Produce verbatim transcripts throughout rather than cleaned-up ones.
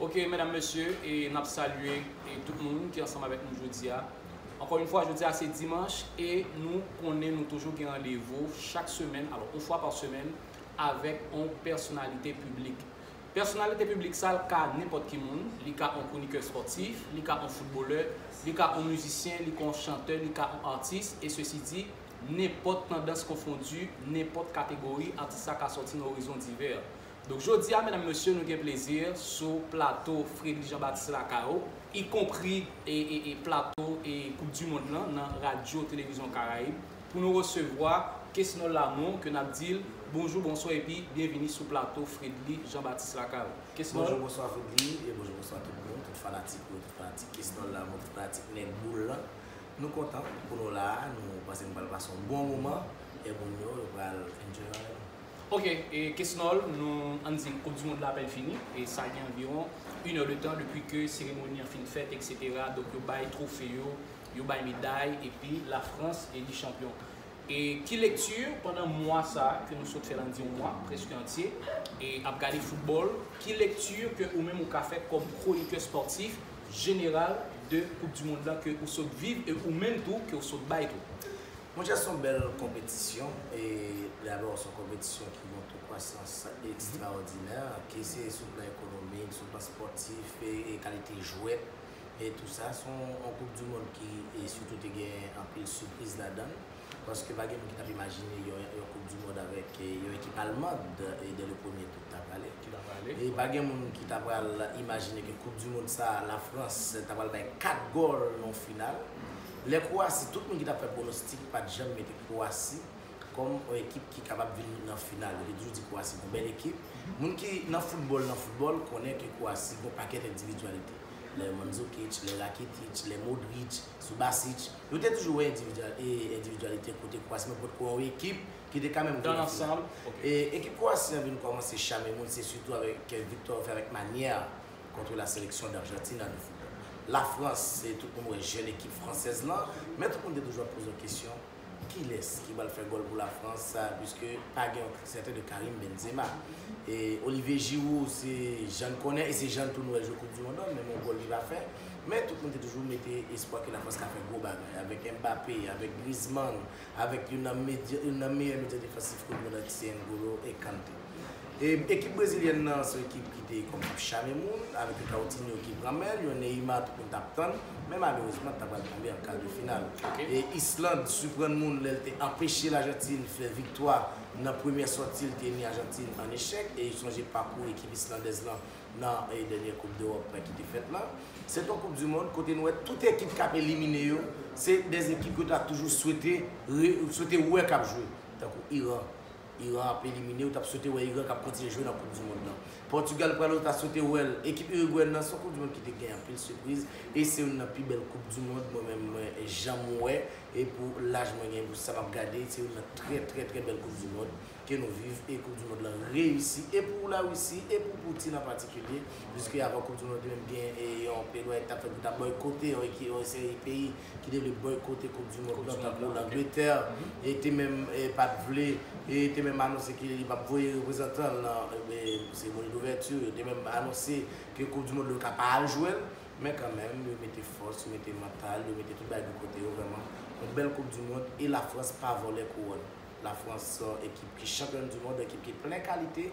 Ok, medam, mesye, e n ap salye e tout moun ki ansanm avèk nou jodi a. Ankò yon fwa, jodi a se dimanch e nou konnen nou toujou gen randevou chak semèn, alò, yon fwa pa semèn, avèk yon pèsonalite piblik. Pèsonalite piblik sa, l ka nenpòt ki moun, li ka yon kronikè spòtif, li ka yon foutbolè, li ka yon mizisyen, li ka yon chantè, li ka yon atis, e sesi di, nenpòt tandans konfondi, nenpòt kategori, atis sa ka sòti nan orizon divè. Donk, jodi a, medam, mesye, nou gen plezi sou plato Fredly Jean Baptiste Lakay ou, ikonpri e, e, e plato e Koup di Mond lan nan Radyo Televizyon Karayib, pou nou resevwa Kesnol Lamont, ke n ap di l bonjou, bonswa, epi byenvini sou plato Fredly Jean Baptiste Lakay ou. Kesnol. Bonjou, bonswa Fredly, e bonjou, bonswa tout moun, tout fanatik ou, tout fanatik Kesnol Lamont, tout fanatik Nèg Boul lan. Nou kontan pou nou la a, nou panse nou pral pase yon bon moman, e moun yo, yo pral enjoy avè nou. Ok, e Kesnol, nou, ann di, Koup di Mond la apèn fini, e sa gen anviwon inè de tan depi ke seremoni an fin fèt, etsetera. Donk, yo bay twofe yo, yo bay meday, epi Lafrans, e li chanpyon. E ki lekti, pandan mwa sa a, ke nou sot fè l ann di yon mwa, prèske antye, e ap gade foutbòl, ki lekti ke ou menm ou ka fè kòm kronikè spòtif jeneral de Koup di Mond lan ke ou sot viv e ou menm tou ke ou sot bay tou? Monchè, se yon bèl konpetisyon. E dabò, se yon konpetisyon ki gen yon to kwasans ekstraòdinè, ke se sou plan ekonomik, sou plan spòtif, e, e kalite jwèt, e tou sa. Se yon, yon Koup di Mond ki, e sitou te gen anpil sipriz ladan l. Paske pa gen moun ki t ap imajine yon, yon Koup di Mond avèk, e, yon ekip almand, e, dè le premye tou. T ap ale. Ki t ap ale. E pa gen moun ki ta pral imajine ke Koup di Mond sa a, Lafrans ta pral bay kat gòl nan yon final. Lè Kwowasi, tout moun ki t ap fè pwonostik pa t janm mete Kwowasi kòm yon ekip ki kapab vin nan final. Yo te toujou di Kwowasi gon bèl ekip. Moun ki nan foutbòl, nan foutbòl, konnen ke Kwowasi gon pakèt endividyalite. Lè Mandzukic, lè Rakitic, lè Modric, Subasic, yo te toujou wè endividyal-, e, endividyalite kote Kwowasi, men potko yon ekip ki te kanmenm vin nan final. E ekip Kwowasi an vin kòmanse chame moun, se sitou avèk, e, viktwa yo fè avèk manyè kont la sélection d'Argentine de football. Lafrans, se tout moun wè jèn ekip fransèz lan, men tout moun te toujou ap poze yon kesyon, kilès ki pral fè gòl pou Lafrans, sa, piske pa gen yon sèten de Karim Benzema. E Olivier Giroud, se jan n konnen, e se jan n tou nou wè jwe Koup di Mond lan, menm yon gòl li pa fè. Men tout moun te toujou mete espwa ke Lafrans ka fè gwo bagay, avèk Mbappé, avèk Griezmann, avèk youn nan medya, youn nan meyè medya defansif Koup di Mond lan ki se N'Golo Kanté. E ekip brezilyèn nan, se yon ekip ki te kòm ap chame moun, avèk yon Coutinho ki pran men l, yon Neymar tout moun t ap tann, men malerezman, t ap pral tonbe an kar de final. E Island siprann moun lè l te anpeche Lajantin fè viktwa nan premyè sòti l te ni Ajantin an echèk, e sonje pakou ekip islandèz lan nan, e, dènyè Koup dEwòp ki te fèt lan. Se t yon Koup di Mond kote nou wè tout ekip k ap elimine yo, se de ekip yo ta toujou swete, re-, swete wè k ap jwe, tankou Iran. Iran ap elimine, ou t ap swete wè Iran k ap kontinye jwe nan Koup di Mond lan. Pòtigal pral, ou ta swete wè l. Ekip Irigwè nan, se yon Koup di Mond ki te gen anpil sipriz, e se youn nan pi bèl Koup di Mond mwen menm mwen janm wè, e pou laj mwen gen, pou sa m ap gade, se youn nan trè, trè, trè bèl Koup di Mond ke nou viv, e Koup di Mond lan reyisi, e pou Larisi, e pou Putin an patikilye, piske avan Koup di Mond lan te menm gen, e, yon plèdwaye ki t ap fèt pou ta bòykote yon eki-, yon seri peyi ki te vle bòykote Koup di Mond lan, tankou Langletè, e te menm, e, pa t vle, e te menm anonse ke li p ap voye reprezantan l nan, e, seremoni douvèti, yo te menm anonse ke Koup di Mond lan yo ka pa al jwe l, men kanmenm, yo mete fòs, yo mete mantal, yo mete tout bagay bò kote yo, vrèman, yon bèl Koup di Mond, e Lafrans pa vòlè kouwòn. Lafrans se yon ekip ki chanpyòn di mond, yon ekip ki plen kalite,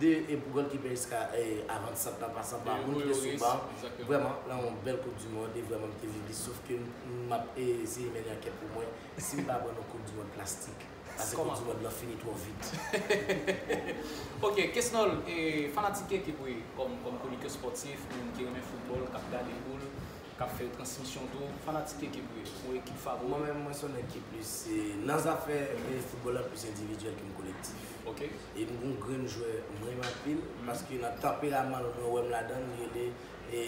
de, e pou gòlkipè jiska, e, avansant lan, pasan pa moun ki te sou ban. Vrèman, lan yon bèl Koup di Mond, e vrèman m te viv li, sof ke m, m ap, e, eseye mennen ankèt pou mwen, si m pa pran yon Koup di Mond plastik, paske Koup di Mond lan fini twò vit. Ok, Kesnòl, e, fanatik ekip ou ye, kòm, kòm kronikè spòtif, moun ki renmen foutbòl, k ap gade boul, k ap fè transmisyon tou, fanatik ekip ou ye, ou ekip favori? Mwen menm, mwen se yon nèg ki plis, e, nan zafè, e, foutbòl la, plis endividyèl ke m kolektif. Ok. E m gon grenn jwè m renmen anpil, paske nan tanperaman l, mwen wè m ladan l, li rele, e,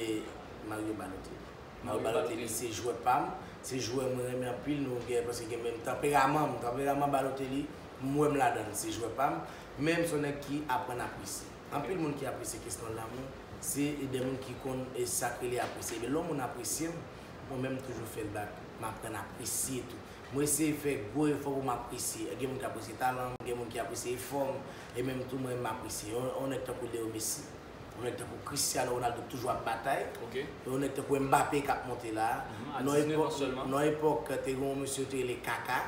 Mario Balotelli. Mario Balotelli se jwè pa m, se jwè mwen renmen anpil, nou gen, prèske gen menm tanperaman, tanperaman Balotelli, m wè m ladan l, se jwè pa m, men m se yon nèg ki aprann apresye. Anpil moun ki apresye Kesnòl Lamont, se de moun ki konn, e, sa k rele apresye. Ebyen, lè yon moun apresye m, mwen menm m toujou fè l bak, m aprann apresye tou. Mwen eseye fè gwo efò pou m apresye. Gen moun ki apresye talan m, gen moun ki apresye efò m, e menm tou mwen menm m apresye. Yon, yon nèg tankou Leo Messi, Yon nèg tankou Cristiano Ronaldo ki toujou ap batay. Ok. Yon nèg tankou Mbappé k ap monte la. Mhm, a Nan diznèf an epòk, sèlman. Nan epòk, te gen yon mesye te rele Kaka,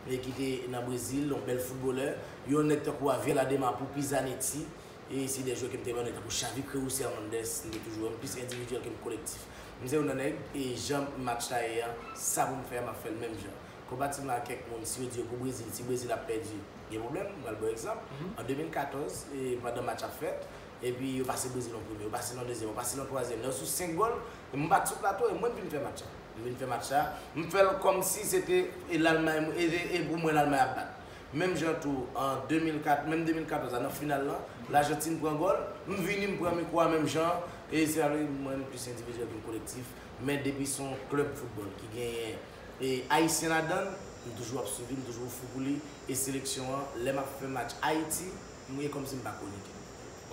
e ki te nan Brezil, yon bèl foutbolè. Yon nèg tankou Javier Ladema pou Pizzanetti. E se de jwè ke m te renmen, yon nèg tankou Xavi, Cruyff, Hernandez, m te toujou renmen plis endividyèl ke m kolektif. M se youn nan nèg, e jan match la ye a, sa pou m fè a, m ap fè l menm jan. Konpatil mwen ak kèk moun, si yo di yo pou Brezil, si Brezil ap pèdi, gen pwoblèm, m pral ba w egzanp. An de mil katòz, e pandan match ap fèt, epi yo pase Brezil an premye, yo pase l an dezyèm, yo pase l an twazyèm. Lè yo sou senk gòl, m bat sou plato e mwen m vin fè match la. M vin fè match la, m fè l kòmsi se te e Lalmay, e, e, e pou mwen Lalmay ap bat. Menm jan tou, an de mil kat, menm de mil katòz la, nan final lan, Lajantin pran gòl, m vini m pran mikwo a menm jan, e se avè mwen m plis endividyèl ke m kolektif, men depi se yon klèb foutbòl ki genyen e ayisyen ladan l, m toujou ap swiv li, m toujou fou pou li, e seleksyon an, lè m ap fè match Ayiti, m ye kòmsi m pa kwonik.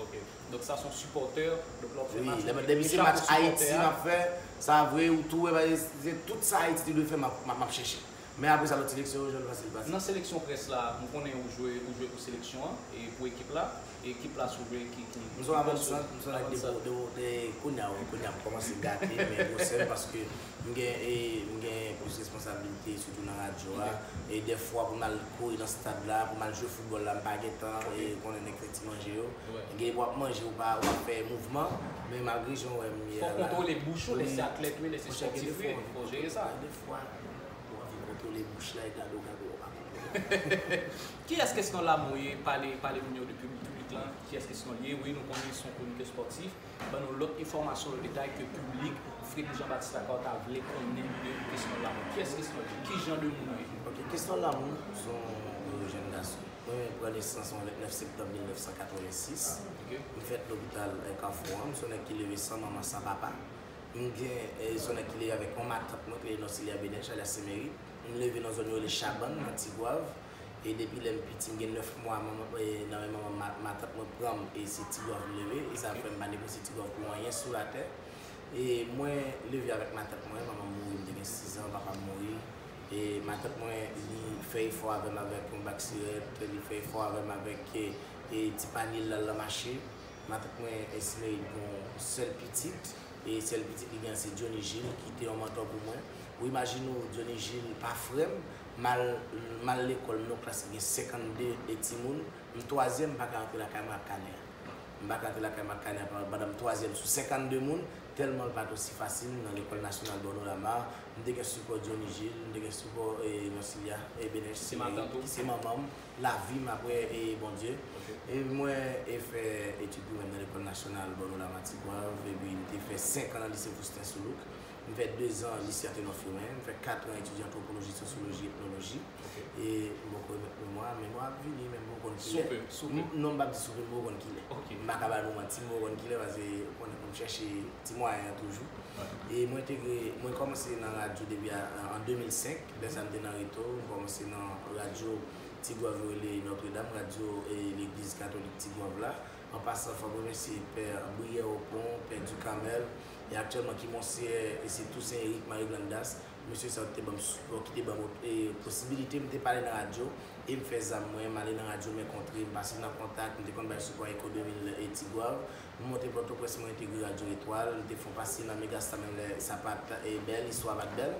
Ok. Donk sa se yon sipòtè. Donk lè w fè Wi, match, lè ou depi gen se chapo match Ayiti sipòtè m a. Ap fè, sa vre ou tou wè, se tout sa Ayiti te dwe fè, m ap, m ap, m ap chèche. Men apre sa, lòt seleksyon yo jwenn fasil pase. Nan seleksyon près la, m konnen ou jwe, ou jwe pou seleksyon an, e pou ekip la, e ki plas ou jwe, ki, ki, M se yon avansant, m se yon nèg de, de, de, kounye a, wi, kounye a m kòmanse gate, men gwosè m, paske m gen, e, m gen plis responsabilite, sitou nan radyo a, e dèfwa pou m al kouri nan stad la, pou m al jwe foutbòl la, m pa gen tan, e konnen nèg fè ti manje yo. Gen pou ap manje, ou pa, ou ap fè mouvman, men malgre jan w wè m ye Fò a w la, kontwole bouch ou, lè se atlèt ou ye, lè se Monchè, gen spòtif ou defwa, ye, fò w jere sa. Gen defwa, ou anvi kontwole bouch la, e gade w, gade w, ou pa kontwole. Kiyès Kesnòl Lamou ye? Pale, pale moun yo de piblik, piblik lan. Kiyès Kesnòl ye? Wi, nou konnen se yon kronikè spòtif. Ban nou lòt enfòmasyon, lòt detay ke piblik Fredly Jean Baptiste Lacorte ta vle konnen de Kesnòl Lamou. Kiyès Kesnòl ye? Ki jan de moun ou ye? Ok, Kesnòl Lamou se yon jèn gason. Mwen pran nesans an vennèf septanm mil nèf san katrevensis. Ok. M fèt lopital, e, Kafou an. M se yon nèg ki leve san manman, san papa. M gen, e, se yon nèg ki leve avèk yon matant mwen ki rele Nòsilia Benèch, alyas Semerit. M leve nan zòn yo rele Chabann, nan Tigwav. E depi lè m piti, m gen nèf mwa, manman, e, nan men manman, ma-, matant mwen pran m, e se Tigwav m leve. E sa fè m pa negosye Tigwav pou anyen sou latè. E mwen leve avèk matant mwen, manman m mouri, m te gen sis an, papa m mouri. E matant mwen, li fè efò avè m avèk yon bak sirèt, li fè efò avè m avèk, e, e, ti panye l, l al nan mache. Matant mwen, e, Simeyi, gen yon sèl pitit, e sèl pitit li gen se Johnny Gilles, ki te yon mantò pou mwen. Ou imajine w, Johnny Gilles pa frè m, m al, m al lekòl, m nan yon klas ki gen senkannde e timoun, m twazyèm, m pa ka rantre lakay mwen ak kanè a. M pa ka rantre lakay mwen ak kanè a pandan m twazyèm sou senkannde moun, tèlman l pa t osi fasil nan lekòl nasyonal Borno Lamar. M te gen sipò Johnny Gilles, m te gen sipò, e, Nòsilia, e, Benèch, Se matant ou? Ki se manman m, lavi m apre, e, Bondye. Ok. E mwen, e, fè etid primè m nan lekòl nasyonal Borno Lamar Tigwav, epi m te fè senk an nan lise Faustin Soulouque. M fè dezan lise Antenor Firmin, m fè katran etidye antwopoloji, sosyoloji, etnoloji. Ok. E m poko remèt memwa, memwa ap vini, men m poko konn kilè. Soupe, soupe. M, non, m p ap di soupe, m poko konn kilè. Ok. M pa ka ba nou manti, m poko konn kilè, paske ou konnen pou m chèche ti mwayen an toujou. Wè. E mwen entegre, mwen kòmanse nan radyo depi a, an de mil senk, lè sa m te nan Reto, m kòmanse nan radyo Tigwav yo rele Notre Dame, radyo, e, legliz katolik Tigwav la. An pasan, fò m remèsye pè Brière Opont, pè Ducamel, e aktyèlman ki Monseyè, e se Toussaint Eric Marie Grandas. Mesye sa yo te ban m sipò, ki te ban m, e, posibilite m te pale nan radyo, e m fè zam mwen, m ale nan radyo, m enkontre, m pase nan Kontak, m te konn bay sipò Echo de mil e Tigwav. M monte Pòtoprens, mwen entegre radyo Etwal, m te fè yon pase nan Megastar, menm lè sa pa t, e, bèl, istwa pa t bèl.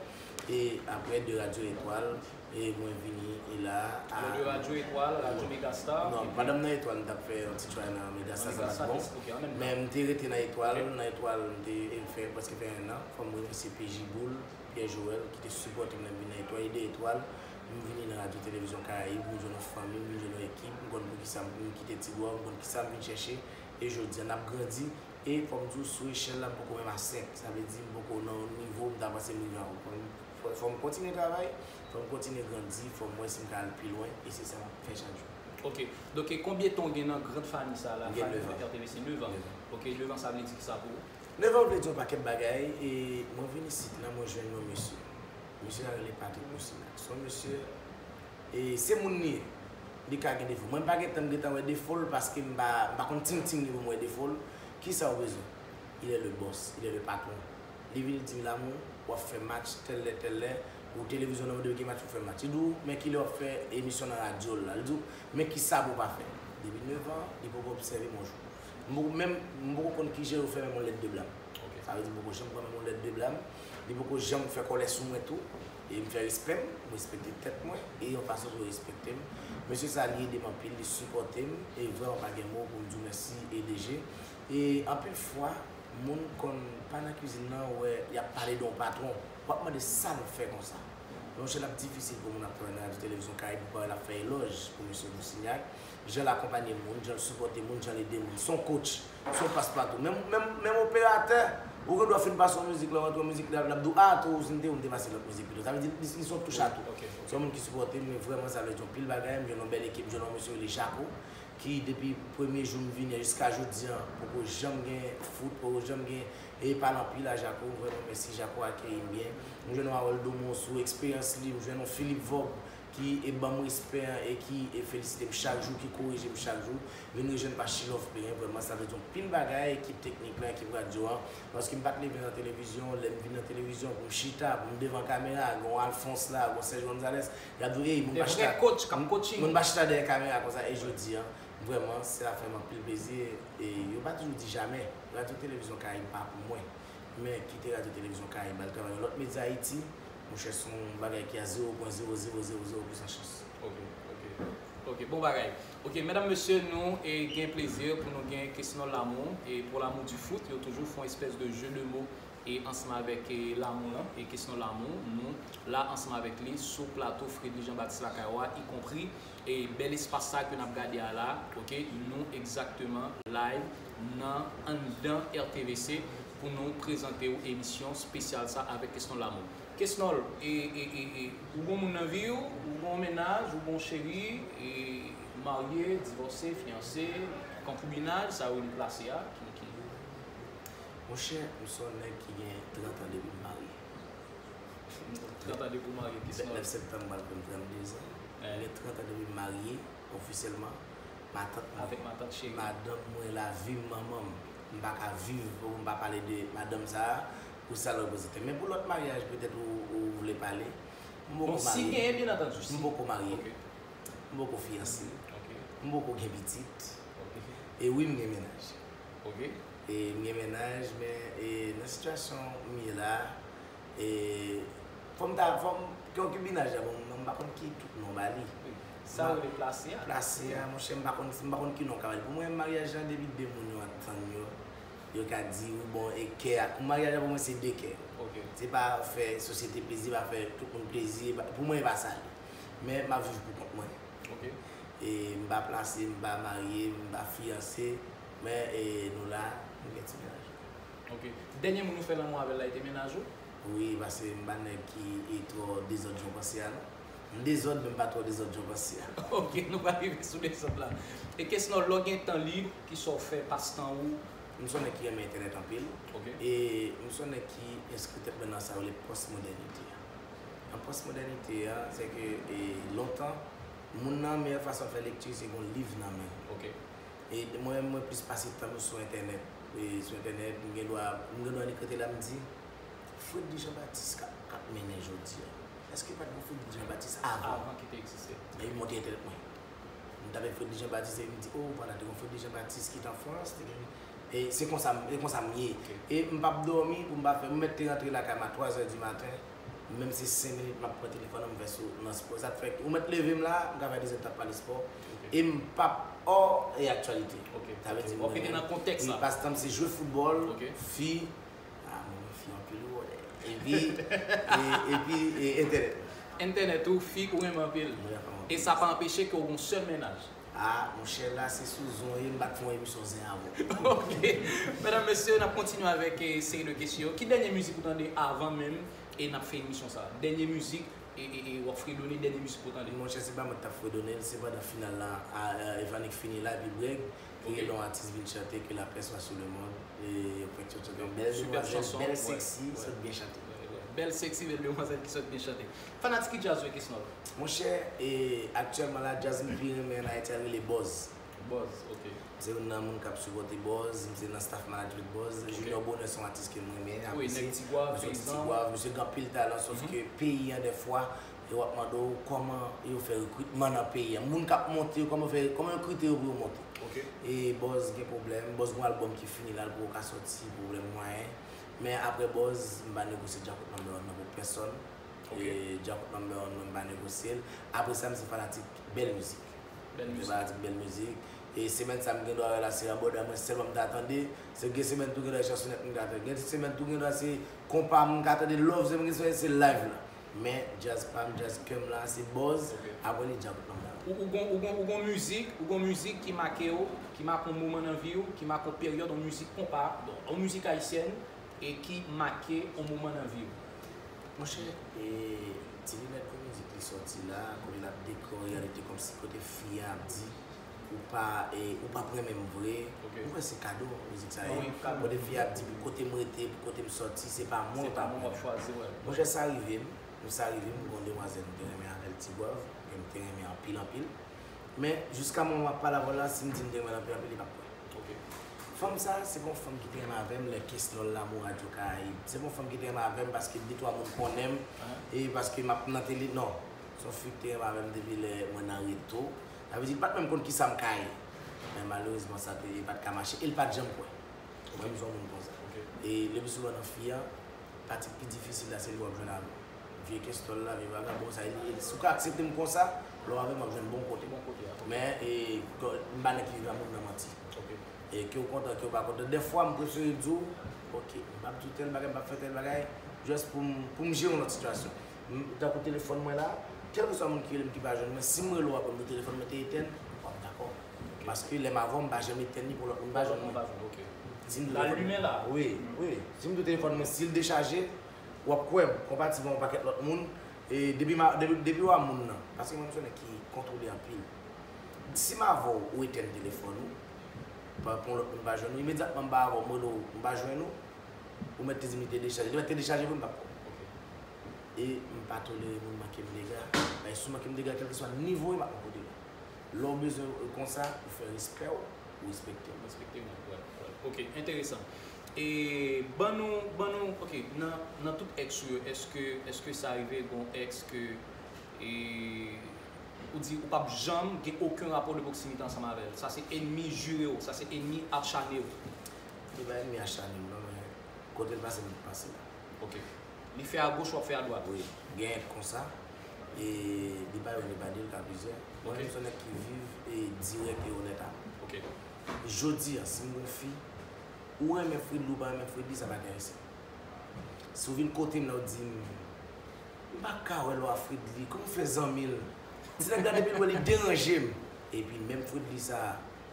E apre de radyo Etwal, e mwen vini e la a. Alò de radyo Etwal, radyo Megastar. Non, pandan m nan Etwal, m t ap fè yon ti try nan Megastar, sa pa t bon. Ok, an menm tan. Men m te rete nan Etwal, nan Etwal, m te, e, fè, prèske fè en an. Fò m remèsye P J Boul, Pierre Joël, ki te sipòte m lè m vin nan Etwal, e de Etwal, m vini nan Radyo Televizyon Karayib, m jwenn yon fanmi, m vin jwenn yon ekip, m konn poukisa m, m kite Tigwav, m konn kisa m vin chèche, e jodi a n ap grandi, e fò m di w, sou echèl la, m poko menm a senk, sa vle di m poko nan yon nivo m ta panse m rive ankò. Fò, fò m kontinye travay, fò m kontinye grandi, fò m wè si m ka al pi lwen, e se sa m ap fè chak jou. Ok. Donk, e konbyen tan w gen nan grand fanmi sa la? M gen nèf an. R T V C, nèf an. Nèf an. Ok, nèf an sa vle di kisa pou ou? Nèf an vle di yon pakèt bagay, e mwen vin isit la, mwen jwenn yon mesye. Mesye a rele Patrick Moussinac. Se yon mesye, e se moun li ye. Li ka gen defo. Mwen m pa gentan, m gentan wè defo l paske m pa, m pa konn ting ting li pou m wè defo l. Kisa w bezwen? Il est le boss, il est le patron. Li vin di m, Lamou, w ap fè match tèl lè, tèl lè, ou televizyon nan, ou dwe gen match, ou fè match. Li di w, men kilè w ap fè emisyon nan radyo l la? Li di w, men kisa pou w pa fè? Depi nèf an, li poko obsève m yon jou. M poko menm, m poko konn kijan yo fè menm yon lèt de blam. Sa vle di m poko janm pran menm yon lèt de blam. Li poko janm fè kòlè sou mwen tou. E m fè respè m, m respekte tèt mwen, e yon fason pou yo respekte m. Mesye sa, li ede m anpil, li sipòte m, e vrèman pa gen mo pou m di w mèsi, E D G. E anpil fwa, moun konn pa nan kwizin nan, wè, y ap pale de yon patwon. W ap mande sa l fè konsa. Monchè, l ap difisil pou moun ap travay nan Radyo Televizyon Karayib pou pa wè l ap fè elòj pou mesye Rousignac. Jan l akonpanye moun, jan l sipòte moun, jan l ede moun. Se yon coach, se yon pas patou. Menm, menm, menm operatè, ou gen dwa fin pase yon mizik, lè w rantre yon mizik, l ap, l ap di w, "Ah, tou, si m te ou, m te pase lòt mizik pito." Sa vle di, li, li se yon touch a tou. Se yon moun ki sipòte m, men vrèman, sa vle di yon pil bagay. M jwenn yon bèl ekip, m jwenn yon mesye rele Jaco, ki depi premye jou m vini jiska jodi an, poko janm gen fout, poko janm gen, e pale anpil a Jaco, vrèman mèsi Jaco akeyi m byen. M jwenn yon Harold Domon sou eksperyans li, m jwenn yon Philippe Vob ki e ban m respè an e ki e felisite m chak jou, ki korije m chak jou. Vin rejwenn pa Shilove Perrin, vrèman sa vle di yon pil bagay, ekip teknik lan, ekip radyo an, paske m pa t leve nan televizyon, lè m vin nan televizyon pou m chita, pou m devan kamera, gen yon Alphonse la, gen yon Serge Gonzalez, y ap di w, "Ey, moun pa chita, moun pa chita dèyè kamera konsa." E jodi an, vrèman, sa fè m anpil plezi. E yo pa toujou di jamè, Radyo Televizyon Karayib pa pou mwen. Men kite Radyo Televizyon Karayib al travay nan lòt medya Ayiti, monchè, se yon bagay ki a zewo pwen zewo zewo zewo zewo pou san chans. Ok, ok. Ok, bon bagay. Ok, medam, mesye, nou e gen plezi pou nou gen Kesnol Lamour, e pour l'amour du foot, yo toujou fè yon espèce de jeu de mots e ansanm avèk, e, Lamour lan, e Kesnol Lamour, nou la ansanm avèk li sou plato Fredly Jean Baptiste lakay ou a, ikonpri, e, bèl espas sa ke n ap gade a la, ok, nou egzakteman live nan anndan R T V C pou nou prezante w emisyon espesyal sa avèk Kesnol Lamour. Kesnol, e, e, e, e, ou gon moun nan vi w, ou gon mennaj, ou gon cheri, e, marye, divòse, fiyanse, konkibinaj, sa yo rele plase a, ki, ki, Monchè, m se yon nèg ki gen trant an depi m marye. Trant an depi w marye, Kesnol? Nèf septanm m pral fè m trannde zan. M gen trant an depi m marye ofisyèlman. Matant mwen, avèk matant cheri, madanm mwen, lavi m, manman m. M pa ka viv pou m pa pale de madanm sa a pou sa l reprezante. Men pou lòt maryaj, petèt ou, ou vle pale, m poko marye. Bon, si genyen, byen antandi. M poko marye. Ok. M poko fiyanse. Ok. M poko gen pitit. Ok. E wi, m gen mennaj. Ok. E m gen mennaj, men, e, nan sitiyasyon m ye la, e, fò m ta, fò m, konkibinaj la, bon, m pa konn ki tout non ba li. Wi. Sa yo rele plase a. Plase a, monchè, m pa konn, m pa konn ki non w ka ba li. Pou mwen, maryaj la, depi de moun yo antann yo, yo ka di, wi, bon, e kè a. Pou maryaj la, pou mwen, se de kè. Ok. Se pa fè sosyete plezi, pa fè tout moun plezi, e pa, pou mwen, e pa sa l ye. Men, m ap viv pou kont mwen. Ok. E m pa plase, m pa marye, m pa fiyanse, men, e, nou la, nou gen ti mennaj. Ok. Dènye moun ou fè lanmou avè l la, e te mennaj ou? Wi, paske m pa nèg ki, e, twò dezòd jan w panse a, non. M dezòd, men m pa twò dezòd jan w panse a. Ok, nou pral rive sou dezòd la. E Kesnol, lè w gen tan lib, kisa w fè, pastan ou? M se yon nèg ki renmen entènèt anpil. Ok. E m se yon nèg ki enskri tèt mwen nan sa yo rele pòstmodènite a. Nan pòstmodènite a, se ke, e, lontan, moun nan, meyè fason l fè lekti, se gon liv nan men l. Ok. E mwen, mwen plis pase tan m sou entènèt. E sou entènèt, m gen dwa, m gen dwa li kote la, m di, Fredly Jean Baptiste k ap, k ap mennen jodi a. Èske pa t gon Fredly Jean Baptiste avan? Avan ki te egziste. E m monte entènèt mwen. M tape Fredly Jean Baptiste, e m di, "Oh, vwala, te gon Fredly Jean Baptiste ki t an Frans, te gen." E se konsa, m- e konsa m ye. Ok. E m p ap dòmi pou m pa fè. M mèt te rantre lakay m a twa zè di maten. Menm si se senk minit m ap pran telefòn nan m fè sou nan spò. Sa k fè ou mèt leve m la, m ka fè de zèdtan ap pale spò. Ok. E m p ap hors e aktyalite. Ok. Sa vle di, ok, mwen te nan kontèks la. Wi, pastan m se jwe foutbòl, ok, fi, ah, mwen renmen fi anpil, wi, brother. Epi, e, epi, e, entènèt. Entènèt ou, fi ou renmen anpil. Mwen renmen anpil. E sa pa anpeche ke w gon sèl mennaj. Ah, monchè, la se sou zon ye, m pa t fè yon emisyon zen avè w. Ok. Medam, mesye, n ap kontinye avèk, eh, seri de kesyon. Ki dènye mizik ou tande avan menm e n ap fè emisyon sa? Dènye mizik, e, e, e, w ap fredone, dènye mizik ou tande? Monchè, se pa mwen k t ap fredone l, se pandan final la, a, a, Evanik fini la, epi Breg, ki rele yon atis vin chante, Que la paix soit sur le monde. E, fèk chante yon bèl demwazèl, bèl seksi, sot byen chante. Bèl seksi, bèl demwazèl ki sot byen chante. Fanatik ki djaz ou ye, Kesnol? Monchè, e, aktyèlman la, djaz m pi renmen an Ayiti a rele Buzz. Buzz, ok. M se youn nan moun k ap sipòte Buzz, m se nan staff management Buzz. Ok. Junior Bonheur se yon atis ke m renmen, apresye. Wi, nèg Tigwav, m se yon ti Peyizan. Tigwav, misye gen anpil talan, sòf ke peyi an, dèfwa, e w ap mande w kòman yo fè rekritman nan peyi an. Moun k ap monte yo, kòman fè, kòman yo rekrite yo pou yo monte. Ok. E Buzz gen pwoblèm. Buzz gen yon album ki fini la, l poko ka sòti, pwoblèm mwayen. Men apre Buzz, m pa negosye Djakout number one nan pou pèsonn. Ok. E Djakout number one, mwen, m pa negosye l. Apre sa, m se fanatik bèl mizik. Bèl mizik. M se fanatik bèl mizik. E semèn sa, m gen dwa wè la, se Raboda mwen sèlman m ta tande. Se gen semèn tou, gen dwa Chansonèt m ta tande. Gen semèn tou, gen dwa se konpa m ka tande, love, se, se live la. Men djaz pa m, djaz kè m la, se Buzz, apre li Djakout nan m la. Ou, ou gon, ou gon, ou gon mizik, ou gon mizik ki make w, ki make yon moman nan vi w, ki make yon peryòd, yon mizik konpa, bon, yon mizik ayisyèn, e ki make yon moman nan vi w. Monchè, e, Ti Linèt gon mizik li sòti la, kote l ap dekore, gade te kòmsi kote fi a ap di, ou pa, e, ou p ap renmen m vre. Ok. Ou wè se kado mizik sa ye. Wi, kado. Kote fi a ap di pou kote m rete, pou kote m sòti, se pa mwen, se pa mwen w ap chwazi, wè. Monchè, sa rive m, nou sa rive m, gon demwazèl m te renmen avè l, Ti Gwav, e m te renmen anpil, anpil. Men, jiska moman m ap pale avè w la, si m di m te renmen l anpil, anpil, li p ap kwè. Ok. Fanm sa, se pa yon fanm ki te renmen avè m lè Keslòl la, Mou Radyo Karayib. Se pa yon fanm ki te renmen avè m paske de twa moun konnen m, e paske m ap nan tele, non. Se yon fi ki te renmen avè m depi lè mwen nan reto. Sa vle di, li pa t menm konn kisa m ka ye. Men malerezman, sa te, li pa t ka mache. E li pa t janm kwè. Mwen, m se yon moun konsa. Ok. E le pli souvan nan fi a, pati ki pi difisil la, se li w ap jwenn avè w. Vye Keslòl la, vye vagabon sa, li, si w ka aksepte m konsa, lè w avè m, w ap jwenn bon kote. Bon kote a. Men, e, m pa nèg ki viv nan moun nan manti. Ok. E ke w kontan, ke w pa kontan. Dèfwa, m prefere di w, ok, m p ap di w tèl bagay, m p ap fè tèl bagay, just pou m, pou m jere yon lòt sitiyasyon. M, tankou telefòn mwen la, kèlkeswa moun ki rele m ki pa jwenn mwen, si m rele w apre m di w telefòn mwen te etèn, w ap dakò. Ok. Paske lè m avè w, m pa janm etèn li pou lòt moun pa jwenn mwen. Lòt moun pa jwenn, ok. Si m di w telefòn mwen la. Wi, wi. Si m di w telefòn mwen, si l dechaje, w ap kwè m, konpatiman yon pakèt lòt moun, e depi m a, depi, depi w a moun nan, paske mwen m se yon nèg ki kontwole anpil. Si m avè w, ou etèn telefòn ou, pa, pou yon lòt moun pa jwenn ou, imedyatman m pa avè w, m rele w, m pa jwenn ou, ou mèt te di m li te dechaje. Li mèt te dechaje vre, m p ap kwè w. Ok. E m pa tolere moun manke m dega. Men si w manke m dega, kèlkeswa nivo w, m ap manke w dega. Lè w bezwen konsa, ou fè respè w, ou respekte m. Respekte m, wè, wè. Ok, enteresan. E ban nou, ban nou, ok, nan, nan tout èks ou yo, èske, èske sa rive gon èks ke, e, ou di ou p ap janm gen okenn rapò de pwoksimite ansanm avè l? Sa se enmi jire w, sa se enmi acharne w? Li pa enmi acharne m, non, men kote l pase, m pase la. Ok. Li fè agoch, w ap fè adwat. Wi, gen èt konsa. E li pa youn, li pa de, l ka plizyè. Mwen menm se yon nèg ki viv e dirèk e onèt a mwen. Ok. Jodi a, si m gon fi, ou renmen Fredly, ou pa renmen Fredly, sa pa enterese m. Si w vin kote m la, w di m, m pa ka wè lwa Fredly, kòman w fè zanmi l? Ti nèg la depi l wè li deranje m. Epi menm Fredly sa,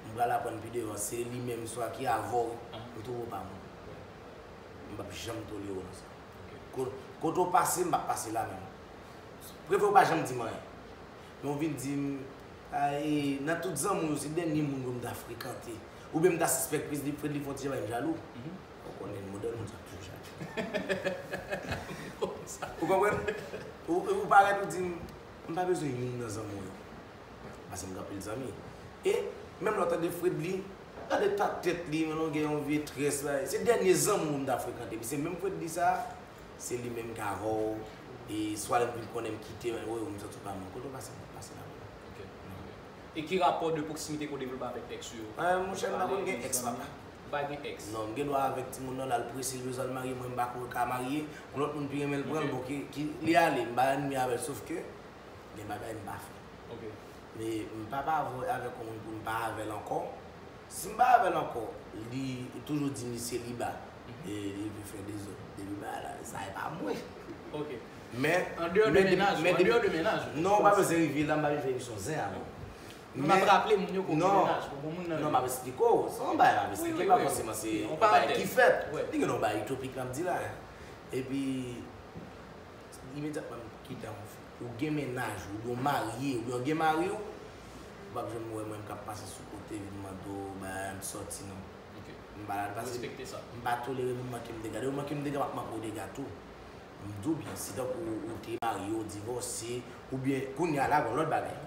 m pral aprann pi devan, se li menm swa ki avè w, m twouve w pa moun. M p ap janm tolere w nan sa. Ko-, kote w pase, m p ap pase la menm. Prefere w pa janm di m anyen. Men w vin di m, a, e, nan tout zanmi w yo, se dènye moun yo m ta frekante. Oubyen m ta sispèk Fredly, Fredly fè yon ti jan bay m jalou. Ou konnen modèl moun sa toujou jalou. Ou konprann? Ou, ou parèt ou di m, m pa bezwen youn nan zanmi w yo. Paske m gen anpil zanmi. E menm lè w tande Fredly, gade ta tèt li, men non gen yon vye très la. Se dènye zanmi w m ta frekante. Epi se menm Fredly sa, se li menm k avè w. E swa lè m vin konnen m kite w, wi, m santi w pa moun. Kote w pase, m pase la. Ok, ok. E ki rapò de pwoksimite ke w devlope avèk èks ou yo? Eh, monchè, m pa konn gen èks, papa. Ou pa gen èks? Non, m gen dwa avèk timoun nan, l al prese, l bezwen al marye, mwen m pa ka marye, yon lòt moun pi renmen l pran l, bon, ki, ki, li ale, m pa enmi avè l, sof ke gen bagay m pa fè. Ok. Men m pa pa avè, avèk yon moun pou m pa avè l ankò. Si m pa avè l ankò, li toujou di m li seliba. E li vle fè dezòd. Depi bagay la, sa e pa mwen. Ok. Men, andeyò de mennaj, men depi, andeyò de mennaj, non, ou pa bezwen rive la, m pa vin fè emisyon zen avè w. Nou ap raple moun yo ke w gen mennaj, ke w gon moun nan vi w. Non, m ap eksplike w. Se yon bagay m ap eksplike, pa fòseman se yon bagay ki fèt. Li gen yon bagay itopik m ap di la. Epi, imedyatman m kite yon fi, ou gen mennaj ou, oubyen w marye, oubyen w gen mari w, ou p ap janm wè mwen m k ap pase sou kote vin mande w bagay, m sòti non. Ok. M pa la, paske m pa tolere moun manke m dega. Depi w manke m dega, m ap manke w dega tou. M di w byen, si tankou ou te marye, ou divòse, oubyen kounye a la, gon lòt bagay.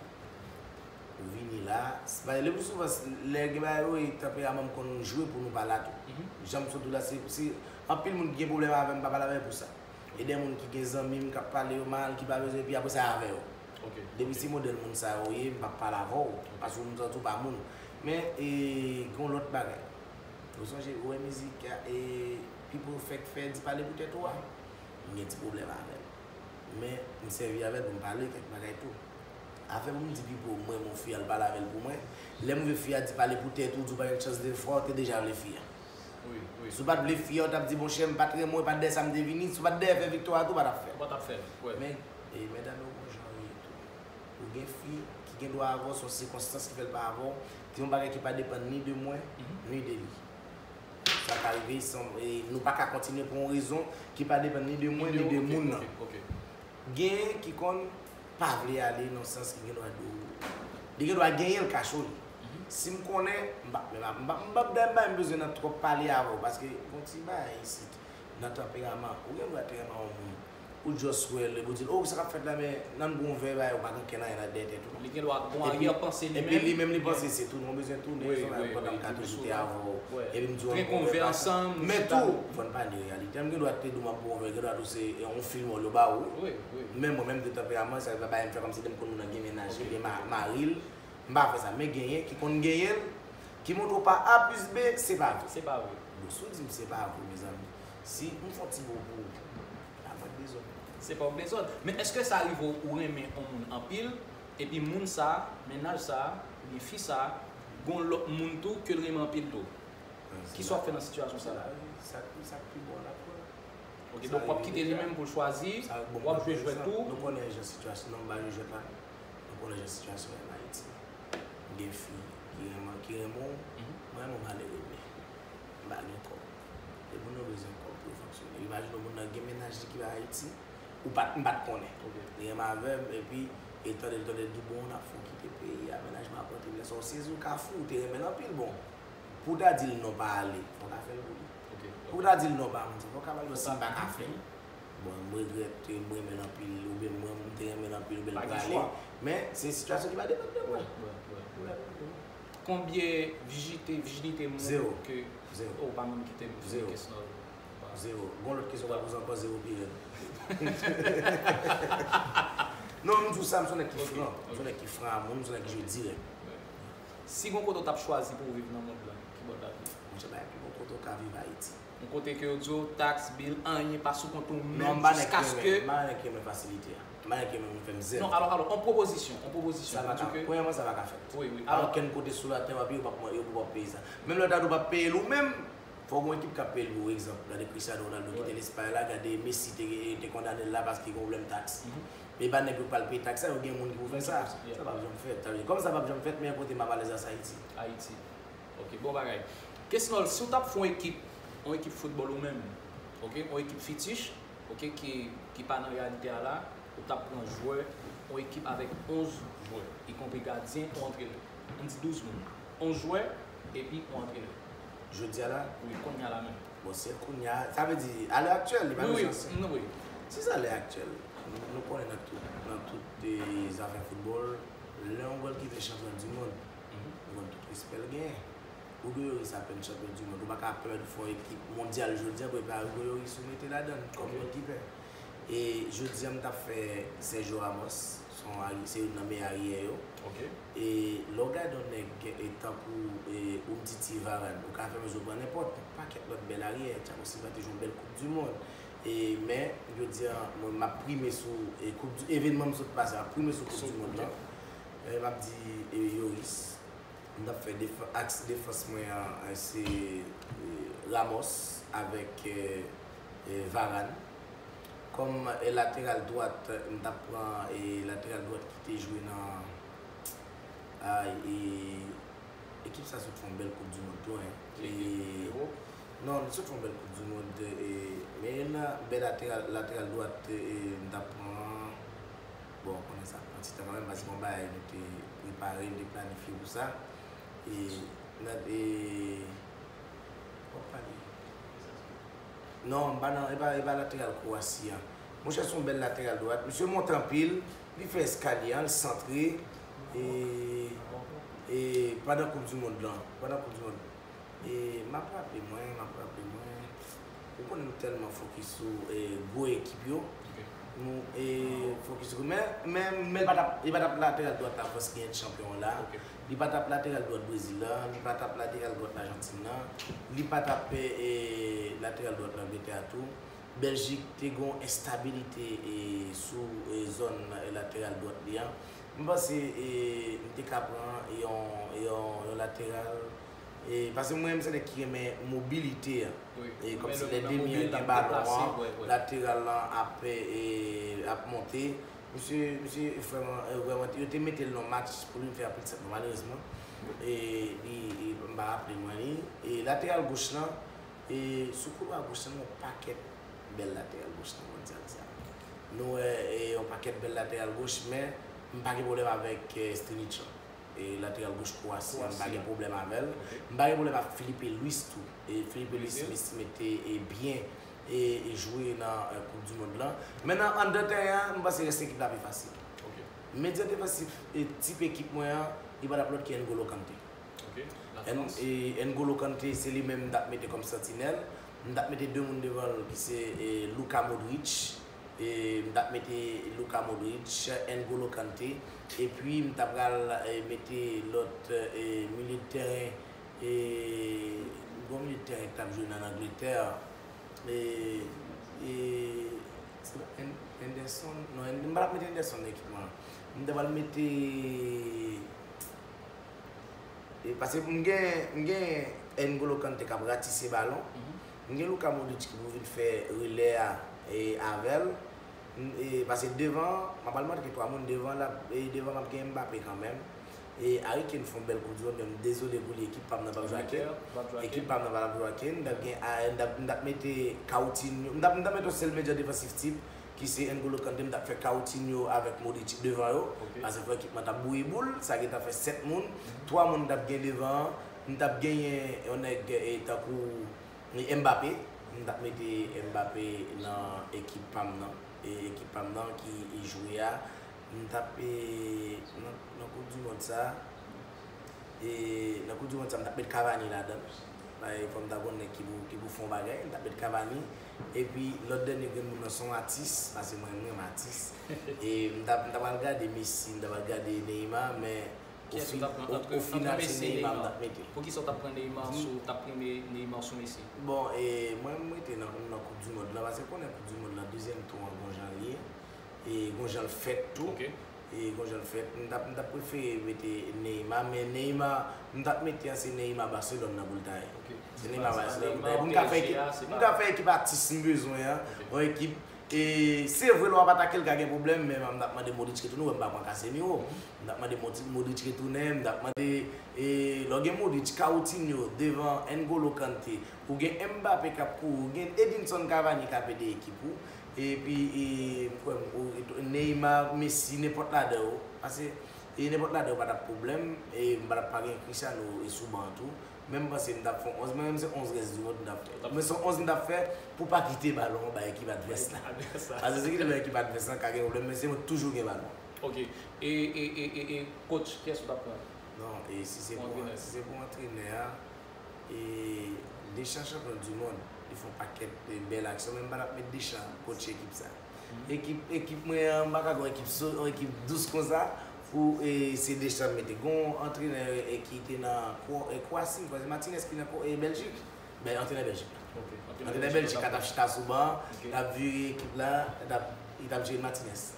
Ou vini la, se pa, le pli souvan, lè gen bagay yo, e tanperaman m konn jwe pou nou pa la tou. Jan m sot di w la, se, se anpil moun ki gen pwoblèm avè m, m pa pale avè yo pou sa. E de moun ki gen zanmi m k ap pale yo mal, ki pa bezwen, epi apre sa avè yo. Ok. Depi se modèl moun sa yo ye, m p ap pale avè w, paske m santi w pa moun. Men, e, gen yon lòt bagay. Ou sonje, ou wè mizik, e, Pipo fèk fè Di Pale Pou Tèt Ou a? M gen ti pwoblèm avè l. Men, m sèvi avè l pou m pale kèk bagay tou. Afè pou m di Pipo, m renmen yon fi a, l pale avè l pou mwen. Lè m rive fi a di pale pou tèt ou, di w pa gen chans de fwa, ou te deja vle fi a. Wi, wi. Si w pa t vle fi a, ou t ap di, monchè, m pa t renmen w, e pa t dèyè sa m te vini. Si w pa t dèyè fè viktwa a tou, ou pa t ap fè l. Ou pa t ap fè l. Wi. Men, e, medam yo gon jan yo ye tou. Ou gen fi ki gen dwa avè w, se yon sikonstans ki fè l pa avè w, se yon bagay ki pa depann ni de mwen, ni de li. Sa ka rive, san, e, nou pa ka kontinye pou yon rezon ki pa depann ni de mwen, ni de moun nan. Ok, ok. Genyen ki konn pa vle ale nan sans ki gen dwa di w. Li gen dwa genyen l kache w li. Si m konnen, m pa, m pa, m pa, m pa, m pa bezwen nan twòp pale avè w, paske gon ti bagay isit, nan tanperaman, ou gen dwa te renmen yon moun, ou just wè l, epi w di l, oh, sa k ap fèt la, men, ann bwè yon vè, bay, ou pa gen okenn anyen nan dèyè tèt ou, non. Li gen dwa gon aryè panse li menm. Epi li menm, li panse se tounen, ou bezwen tounen, Wi, se yon bagay wi, enpòtan, wi, m ka pi toujou te souvan. avè w. Wi. Epi m di w, Drenk yon vè ansanm, men chita. Tou, fò n pa nye reyalite. M gen dwa te di w m ap bwè yon vè, gen dwa tou se yon fim yo ba ou. Wi, wi. Men mwen menm, de tanperaman, sa pa bay m fè kòmsi de m konn moun nan gen mennaj li, gen ma- mari l. M pa fè sa. Men genyen ki konn genyen l, ki montre w pa A plis B, se pa vre. Se pa vre. Bon, si w di m se pa vre, mezanmi, si m fè yon ti mo pou ou, la pa dezòd. Se pa yon dezòd. Men èske sa rive w, ou renmen yon moun anpil, epi moun sa, mennaj sa, oubyen fi sa, gon lòt moun tou ke l renmen anpil tou? Kisa w ap fè nan sitiyasyon sa la? Sa, sa k pi bon la pou Ok, donk w ap kite li menm pou l chwazi, w ap jwe jwèt ou. Nou konnen jan sitiyasyon, non, m pa jwe jwèt la. Nou konnen jan sitiyasyon an Ayiti. Gen fi ki renmen, ki renmen w, mwen renmen w malere, men m pa gen kòb. E moun yo bezwen kòb pou yo fonksyone. Imajine w moun nan gen mennaj li ki pa Ayiti, ou pa t, m pa t konnen. Li renmen avè m, epi, e tande l, tande l di, bon, n ap fè w kite peyi a, mennaj mwen ap rantre, lè sa w sezi, w kafou, ou te renmen l anpil, bon. Pou w ta di l non pa ale, fò w ta fè l pou li. Pou w ta di l non pa moun sa, fò w ka ba l non si m pa ka fè l. Bon, m regrèt, m renmen l anpil, oubyen mwen, m te renmen l anpil, oubyen l prale. Men, se sitiyasyon ki pa depann de mwen. Konbyen vijite, vijinite moun ke. Zewo. Oh, pa menm kite m. Zewo. Kesnòl. Zewo. Gon lòt kesyon w pral poze ankò, zewo pi rèd. Non, m di w sa, m se yon nèg ki fran. M se yon nèg ki fran a moun, m se yon nèg ki jwe dirèk. Si gon kote w t ap chwazi pou w viv nan mond lan, ki bò w t ap viv? Monchè, pa gen pi bon kote w ka viv Ayiti. Yon kote ke yo di w taks, bil, anyen pa sou kont ou Non, menm m pa nèg ki jiskaske. renmen, m pa nèg ki renmen fasilite a. M pa nèg ki renmen moun fè m zèv. Non, alò, alò, on pwopozisyon, on pwopozisyon. Sa pa ka, premyèman, sa pa ka fèt. Wi, wi. Pa gen okenn kote sou latè w ap viv, w p ap, yo p ap peye sa. Menm lè w ta di w p ap peye l ou menm, fò w gen yon ekip k ap peye l pou ou. Egzanp, gade Cristiano Ronaldo kite Lespay la, gade Messi te, te kondane l la paske gen pwoblèm taks. Men pa nèg yo k pral peye taks sa, yo gen moun ki pou fè sa. Sa p ap janm fèt. Sa vle di, kòm sa p ap janm fèt, men yon kote m ap alèz a, se Ayiti. Ayiti. Ok, bon bagay. Kesnòl, si w t ap fè yon ekip, yon ekip foutbòl ou menm, ok, yon ekip fitich, ok, ki, ki pa nan reyalite a la, ou t ap pran jwè, yon ekip avèk onz jwè, ikonpri gadyen, yon antrenè. Ann di douz moun. Onz jwè, epi yon antrenè. Jodi a la? Wi, kounye a la menm. Bon, se kounye a, sa vle di, a lè aktyèl, li pa bezwen ansyen. Wi, wi. Si se a lè aktyèl, nou, nou konnen nan tout, nan tout, e, zafè foutbòl, lè yon gòlkipè chanpyon di mond, nou konn tout respè l genyen. Hugo Lloris apèn chanpyon di mond. Ou pa ka pèmèt ou fè yon ekip mondyal jodi a pou epi a Hugo Lloris ou mete ladan l kòm gòlkipè. E jodi a, m t ap fè Sergio Ramos, se yon ari-, se youn nan meyè aryè yo. E lè w gade yon nèg, e, tankou, e, Umtiti, Varane, ou ka fè menm jan w pran nenpòt, yon pakèt lòt bèl aryè. Thiago Silva te jwe yon bèl Koup di Mond. E, men, jodi a, mwen, m ap prime sou, e, koup di, evènman m sot pase, m ap prime sou Koup di Mond lan. E, m ap di, e, Lloris. M t ap fè defa-, aks defans mwen an, e, se, e, Ramos avèk, e, e, Varane. Kòm, e, lateral dwat, m t ap pran, e, lateral dwat ki te jwe nan, a, e, ekip sa sot fè yon bèl Koup di Mond tou, en. E, non, li sot fè yon bèl Koup di Mond, e, men youn nan bèl lateral, lateral dwat, e, m t ap pran. Bon, konnen sa pran ti tan kanmenm, paske yon bagay nou te prepare, nou te planifye pou sa. E, nan, e, w ap pale. Non, m pa nan, e pa, e pa lateral Kwowasi an. Monchè, se yon bèl lateral dwat. Misye monte anpil, li fè eskalye an, li santre. E, e pandan Koup di Mond lan, pandan Koup di Mond, e m ap raple mwen, m ap raple mwen. Ou konnen nou tèlman fokis sou, e, gwo ekip yo. Nou e fokis sou men men men li pa t ap li pa t ap lateral dwat la fòs ki ent chanpyon an la. Li pa t ap lateral dwat Brezil la, li pa t ap lateral dwat Lajantin nan, li pa t ap e, lateral dwat Langletè a tou. Bèljik te gen yon enstabilite e, sou e, zòn e, lateral dwat li an. M panse e, m te ka pran yon, yon, yon lateral E, paske mwen menm se nèg ki renmen mobilite a. E kòmsi lè demi an gen balon an, lateral lan ap, e, ap monte. Misye, misye vrèman, e, vrèman, yo te mete l nan match pou li, m fè anpil sèt mwen, malerezman. E, li, li, m pa raple mwen li. E lateral goch lan, e, sou koulwa goch lan, yon pakèt bèl lateral goch nan mondyal sa. Nou wè, e, yon pakèt bèl lateral goch, men m pa gen pwoblèm avèk e, Strinic lan. E, lateral goch Kwasi an, m pa gen pwoblèm avè l. M pa gen pwoblèm ak Filipe Luis tou. E, Filipe Luis, Luis mete e, byen e, e jwe nan e, Koup di Mond lan. Men nan anndan teren an, m panse rès ekip la pi fasil. Medya defansif e, tip ekip mwen an, li pa t ap lòt ke N'Golo Kanté. N, e, N'Golo Kanté, se li menm m t ap mete kòm santinèl. M t ap mete de moun devan l ki se e, Luka Modric. E, m t ap mete Luka Modric, N'Golo Kanté, epi m ta pral e, mete lòt e, milye de teren, e, gon milye de teren ki t ap jwe nan Angletè. E, e, se pa Hen- Henderson? Non, Hen- m pa t ap mete Henderson nan ekip mwen. M ta pral mete E, paske m gen, m gen N'Golo Kanté k ap ratise balon. M gen Luka Modric ki pou vin fè relè a e, avè l. M- E, paske devan, m ap al montre twa moun devan, l ap, e, devan m ap gen Mbappé kanmenm. E, Harry Kane fè yon bèl Koup di Mond, men m dezole pou li, ekip pa m nan p ap jwe ak Kane. Ekip pa m nan p ap jwe ak Kane. M t ap gen, a, m t ap, m t ap mete Coutinho, m t ap, m t ap mete yon sèl medya defansif tip, ki se N'Golo Kanté, m t ap fè Coutinho avèk Modric devan yo. Paske fò ekip mwen t ap bouyi boul, sa gentan fè sèt moun. Twa moun m t ap gen devan an, m t ap genyen yon nèg e, tankou e, Mbappé. M t ap mete Mbappé nan ekip pa m nan. E, ekip pa m nan ki e, jwe a. M t ap e, nan, nan Koup di Mond sa, E, nan Koup di Mond sa, m t ap met Cavani ladan l. Paske fò m ta gon nèg ki pou, ki pou fè yon bagay, m t ap met Cavani. Epi, lòt dènye grenn moun nan se yon atis, paske mwen, m renmen atis. E, m t ap, m t ap al gade Messi, m t ap al gade Neymar, men o, o final, se Neymar m t ap mete. Poukisa w t ap pran Neymar sou, w t ap pran Neymar sou Messi? Bon, e, mwen, m rete nan, nan Koup di Mond lan, paske konnen Koup di Mond lan, dezyèm tou an, gon jan l ye. E, gon jan l fèt tou. E gon jan l fèt. M t ap, m t ap prefere mete Neymar, men Neymar, m t ap mete an se Neymar Barcelone nan pou l ta ye. Se Neymar Barcelone pou l ta ye. Pou m ka fè ekip, pou m ka fè ekip atis m bezwen an. Yon ekip, e, se vre, lè w ap atake l ka gen pwoblèm, men m t ap mande Modric retounen, ou wè m pa pran Casemiro. M t ap mande Modric, Modric retounen, m t ap mande, e, lè w gen Modric, Coutinho, devan N'Golo Kanté, ou gen Mbappé k ap kouri, ou gen Edinson Cavani k ap ede ekip ou. Epi, e, m kwè m, ou, Neymar, Messi, nenpòt ladan yo. Paske, e, nenpòt ladan yo pa t ap pwoblèm. E, m pa t ap pa gen Cristiano e sou ban tou. Men m panse m t ap fè yon onz, men menm se onz rès di mond m t ap fè. Men se yon onz m t ap fè pou pa kite balon an bay ekip advès la. Paske si kite bay ekip advès la, ka gen pwoblèm, men se mwen toujou gen balon. Ok. E, e, e, e, e, coach, kiyès ou t ap pran? Non, e si se pou, si se pou antrenè a, E Deschamps chanpyon di mond, li fè yon pakèt e, bèl aksyon, men m pa t ap met Deschamps kotche ekip sa. Ekip, ekip mwen an, m pa ka gen yon ekip so, yon ekip dous konsa pou e, se Deschamps m mete. Gon antrenè e, ki te nan Kwo- e, Kwasi, m kwè se Martinez ki nan Kwo- e, Bèljik. Ben, antrenè Bèljik la. Antrenè Bèljik la t ap chita sou ban, l ap vire ekip la, l ap, li t ap jere Martinez.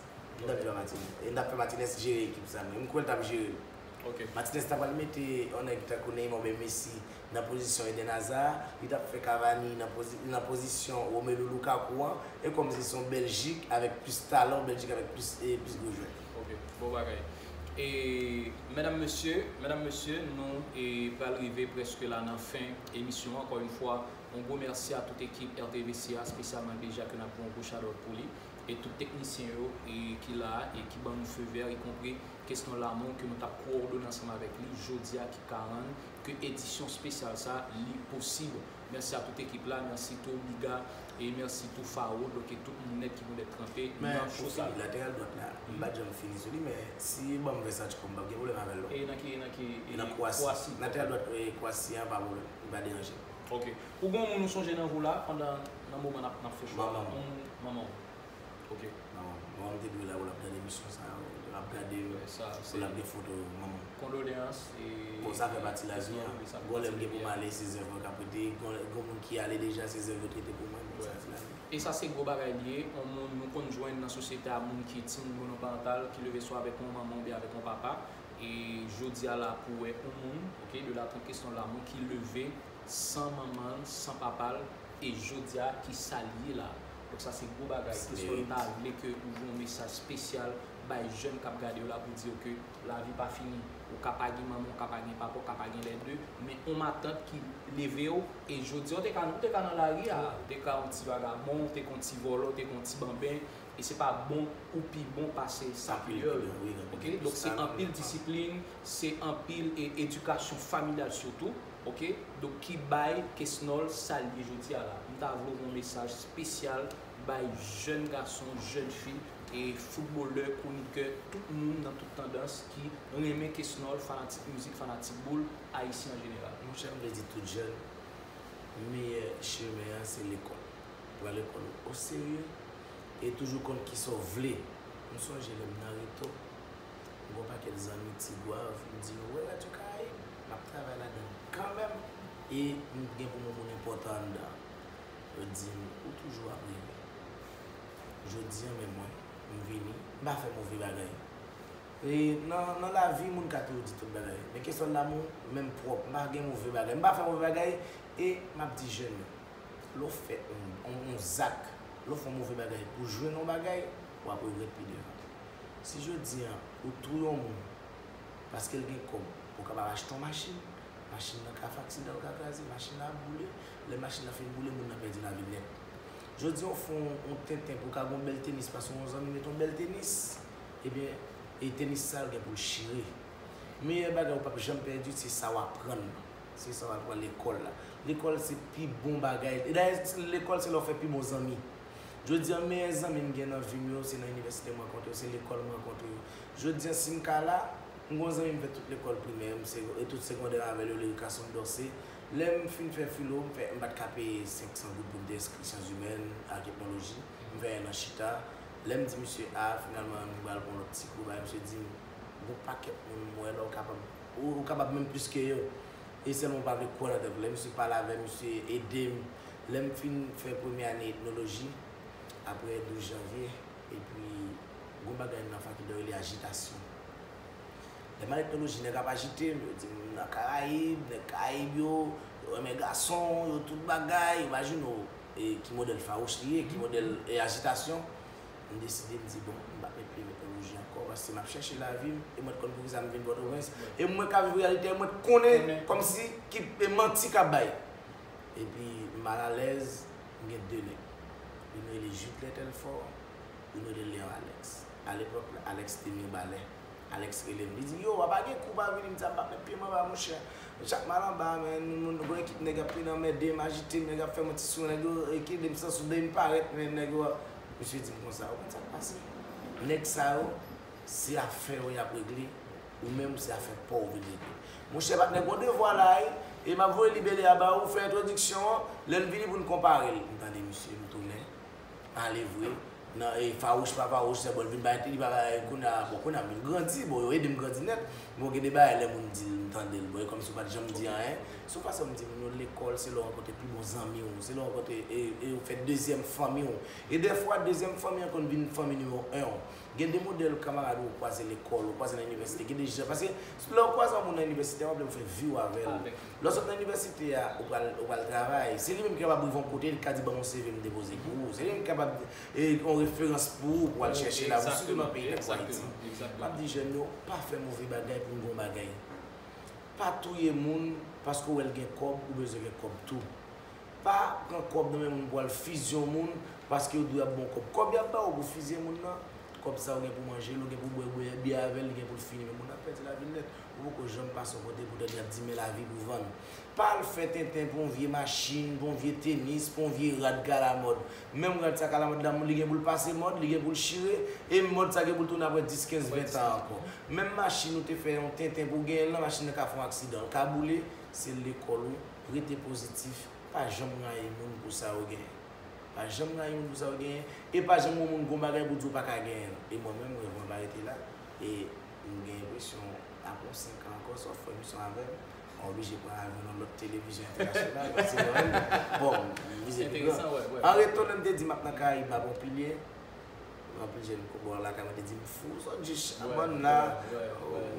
M t ap jere Martinez. E m t ap fè Martinez jere ekip sa, men m kwè l t ap jere l. Martinez ta pral mete yon nèg tankou Neymar oubyen Messi nan pozisyon Eden Hazard, li t ap fè Cavani nan pozi- nan pozisyon Romelu Lukaku an, e kòmsi se yon Bèljik avèk plis talan, yon Bèljik avèk plis e plis gwo jwè. Ok, bon bagay. E medam, mesye, medam, mesye, nou e pral rive prèske la nan fen emisyon an. Ankò yon fwa, yon gwo mèsi a tout ekip R T V C a, espesyalman Deja ke n ap voye yon gwo shout out pou li. E tout teknisyen yo e ki la a e ki ban nou feu vert, ikonpri Keston Lamont ke nou t ap kowòdone ansanm avèk li jodi a ki ka rann ke edisyon espesyal sa a li posib. Mèsi a tout ekip la, mèsi tou Biga e mèsi tou Faro, donk e tout moun nèt ki pou nèt kanpe nan cho sa. Men pou fini, lateral dwat la, m pa t janm fini sou li, men si yo ban m Versace m p ap gen pwoblèm avè l non. E nan ki, e nan ki, e nan Kwasi. Lateral dwat e Kwasi an pa pwoblèm, li pa deranje m. Ok. Ou gen yon moun ou sonje nan vi w la pandan, nan moman n ap, n ap fè chwa? Manman m. Manman w. Ok. Bon, bon, m te dwe la pou l ap gade emisyon sa yo, l ap gade m, Sa, pou l ap gen foto manman. Kondoleyans. Bon, sa fè pati lavi an. Gon lè m gen pou m ale, se zèv mwen k ap rete, gon moun ki ale deja, se zèv yo t rete pou mwen, bon, sa fè pati lavi. E sa se gwo bagay li ye, yon moun nou konn jwenn nan sosyete a, moun ki timoun monoparantal, ki leve swa avèk yon manman oubyen avèk yon papa. E jodi a la pou wè yon moun, ok, de la tranquille son la, moun ki leve san manman l, san papa l, e jodi a ki sa l ye la. Donk sa se gwo bagay. Kesyon ta vle ke ou voye yon mesaj espesyal bay jèn k ap gade yo la pou di yo ke lavi pa fini. Ou ka pa gen manman, ou ka pa gen papa, ou ka pa gen lè de, men yon matant ki leve w, e jodi a ou te ka, ou te ka nan lari a, ou te ka yon ti vagabon, ou te ka yon ti vòlò, ou te ka yon ti banben, e se pa bon ou pi bon pase sa pi lè. Ok, donk se anpil disiplin, se anpil e edikasyon familyal sitou, ok, donk ki bay Kesnol sa l ye jodi a la. M ta vle yon mesaj espesyal bay jèn gason, jèn fi, e foutbolè, kwonikè, tout moun nan tout tandans ki renmen Kesnol, fanatik mizik, fanatik boul, ayisyen an jeneral. Monchè, m vle di tout jèn, meyè chemen an se lekòl. Pran lekòl ou oserye e toujou konn kisa w vle. M sonje lè m nan Reto, m gen yon pakèt zanmi Tigwav, m di yo, wè Radyo Karayib, m ap travay ladan l kanmenm e m gen pou m yon moun enpòtan anndan. Yo di m, ou toujou ap reve. Jodi a, men mwen, m vini, m pa fè move bagay. E nan, nan lavi, moun ka toujou di tout bagay. Men kesyon lanmou, menm pwòp, m pa gen move bagay. M pa fè move bagay e m ap di jèn yo, lè w fè yon, yon, yon zak, lè w fè yon move bagay pou jwenn yon bagay, w ap regrèt pi devan. Si jodi a, ou touye yon moun, paske l gen kòb, pou w kapab achte yon machin, machin nan ka fè aksidan, l ka kraze, machin nan ap boule, lè machin nan fin boule, moun nan pèdi lavi l nèt. Jodi a, w fè yon, yon tenten pou w ka gen yon bèl tenis, paske yon zanmi mete yon bèl tenis, ebyen, e tenis sa a, l gen pou l chire. Meyè bagay ou p ap janm pèdi, se sa w aprann nan. Se sa w al pran lekòl la. Lekòl se pi bon bagay. E dayè, lekòl se la w fè pi bon zanmi. Jodi a, meyè zanmi m gen nan vi m yo, se nan inivèsite m rankontre yo, se lekòl m rankontre yo. Jodi a, si m ka la, m gen yon zanmi m fè tout lekòl primè m, e tout segondè avè l yo, Lericason Dorcé. Lè m fin fè filo, m fè, m pa t ka peye senk san goud pou m te enskri syans imèn ak etnoloji. M fè en an chita. Lè m di misye, a, finalman, nou pral pran lòt ti kou, bagay, misye di m, gon pakèt moun m wè la, ou kapab, ou, ou kapab menm plis ke yo. E sèlman ou pa vle kwè nan tèt ou. Lè misye pale avè m, misye ede m. Lè m fin fè premye ane etnoloji, apre douz janvye, epi gon bagay nan fakilte yo rele ajitasyon. Lè m al etnoloji, nèg ap ajite m, yo di m nan Karayib, nèg Karayib yo, yo renmen gason, yo tout bagay, imajine w, e ki modèl fawouch li ye, ki modèl e ajitasyon. M deside, m di, bon, m p ap met pye m etnoloji ankò, paske m ap chèche lavi m, e mwen t konn poukisa m vin Pòtoprens, e mwen k ap viv reyalite a, mwen t konnen kòmsi ki e manti k ap bay. Epi m malalèz, m gen de nèg. Youn rele Jude Telfort, youn rele Léon Alex. Alepòk, Alex te Mibalè. Alex rele m, li di m, yo, w ap gen kou pa vini, m di, a, m p ap met pye m anba, monchè. Chak m al anba, men, moun, gon ekip nèg ap vin anmède m, ajite m, nèg ap fè m yon ti sou nèg yo, e ki de m san sou de m parèt, men nèg yo, misye di m konsa, ou konn sa k pase? Nèg sa yo, se afè yo y ap regle, ou menm se afè pa w ou vin regle. Monchè, patnè, gon devwa la, wi, e m ap voye libele a ba ou, fè entwodiksyon an, lè n vini pou n konpare l. M tande misye, m tounen. Ale vre. Nan, e, fawouch pa fawouch, sèlman l vin bay, li pa bay, kounye a, bon, kounye a m vin grandi, bon, yo ede m grandi nèt, bon, gen de bagay lè moun di l, m tande l, bon, e kòmsi w pa t janm di anyen. Se yon fason m di moun yo, lekòl, se lè w rankontre pi bon zanmi w, se lè w rankontre, e, e, ou fè dezyèm fanmi w. E dèfwa, dezyèm fanmi an konn vin fanmi nimewo en w. Gen de modèl kamarad ou kwaze lekòl, ou kwaze nan inivèsite, gen de jan, paske lè w kwaze yon moun nan inivèsite, w ap vle w fè vi w avè l. Lè w sot nan inivèsite a, ou pral, ou pral travay. Se li menm ki kapab rive yon kote, li ka di, ban m yon C V m depoze pou ou. Se li menm ki kapab, e, yon referans pou ou, pou w al chèche lavi, sitou nan peyi tankou Ayiti. M ap di jèn yo, pa fè move bagay pou n gen yon bagay. Pa touye moun paske w wè l gen kòb, ou bezwen gen kòb tou. Pa pran kòb nan men moun pou al fizye yon moun, paske yo di w y ap ba w kòb. Kòb y ap ba w pou fizye moun nan, kòb sa a ou gen pou manje l, ou gen pou bwè, bwè byè avè l, li gen pou l fini, men moun nan ap pèdi lavi l nèt. Ou poko janm pase yon kote pou tande y ap di men lavi pou vann. Pa al fè tenten pou yon vye machin, pou yon vye tenis, pou yon vye rad k alamòd. Menm rad sa k alamòd la, li gen pou l pase mòd, li gen pou l chire, e mòd sa gen pou l tounen apre dis, kenz, ven tan ankò. Menm machin ou te fè yon tenten pou w genyen l lan, machin nan ka fè yon aksidan, l ka boule, se lekòl ou, rete pozitif, pa janm rayi moun pou sa yo genyen. Pa janm rayi moun pou sa w genyen. E pa janm yon moun gon bagay pou di w pa ka genyen l. E mwen menm, rèv mwen pa rete la. E m gen enpresyon, apre yon senk an ankò, si w ap fè misyon avè m, mwen oblije pran avyon nan lòt televizyon entènasyonal, paske mwen menm, bon, m vize pi gran. An retou, lè m te di m ap nan Karayib, m ap yon pilye. Anpil jèn bò lakay mwen te di m fou, sòt jis, abandon la.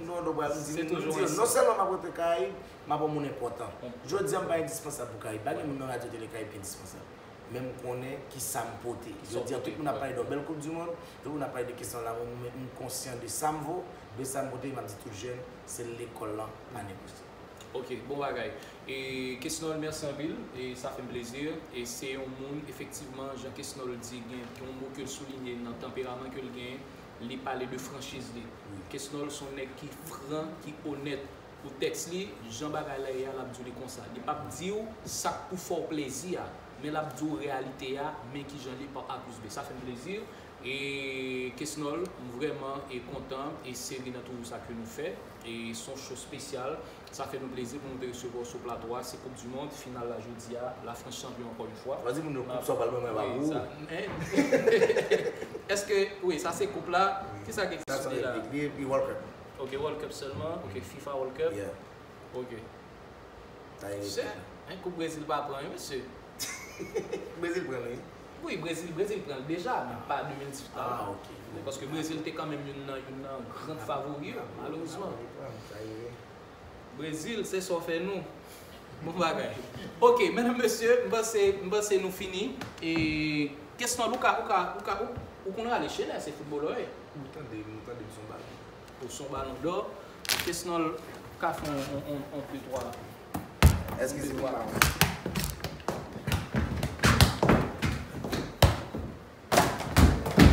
Non, non, bra, m di, m di yo, non sèlman m ap rete Karayib, m ap yon moun enpòtan. Jodi a, m pa endispansab pou Karayib. Pa gen moun nan radyo tele Karayib ki endispansab. Men m konnen ki sa m pote. Jodi a, tout moun ap pale de yon bèl Koup di Mond, tout moun ap pale de kesyon la, mwen, m konsyan de sa m vo, de sa m pote, m ap di tout jèn, se lekòl lan, pa negosye. Ok, bon bagay. E Kesnol, mèsi anpil. E sa fè m plezi. E se yon moun, efektivman, jan Kesnol di, gen yon mo ke l soulinye nan tanperaman ke l genyen. Li pale de franchiz li. Kesnol se yon nèg ki fran, ki onèt. Pou tèks li, jan bagay la ye a, l ap di w li konsa. Li p ap di w sa k pou fè w plezi a, men l ap di w reyalite a, men kijan li pa A plus B. Sa fè m plezi. E Kesnol, m vrèman e kontan e sere nan toujou sa ke nou fè. E se yon show espesyal. Sa fè nou plezi pou nou te resevwa w sou plato a. Se Koup di Mond, final la jodi a. Lafrans chanpyon ankò yon fwa. Sa di moun yo koup sa w pral ban mwen pa pou ou. Èske, wi, sa se koup la. Kisa ki egziste la? Li, li World Cup. Ok, World Cup sèlman. Ok, FIFA World Cup. Yeah. Ok. Mesye, en, Koup Brezil pa pran, wi, mesye. Brezil pran l, wi. Wi, Brezil, Brezil pran l deja, men pa de mil dizuit la. Ah, ok. Paske Brezil te kanmenm youn nan, youn nan gran favori yo, malerezman. Brezil, se sa w fè nou. Bon bagay. Ok, medam, mesye, m panse, m panse nou fini. E kesyon, ou ka, ou ka, ou ka, ou, ou konn rale chelè, se foutbolè w ye. Ou tande, ou tande m se yon balon. Ou se yon balon dò. Kesnol ka fè on, on, on, on, de, twa. Èske se pou la?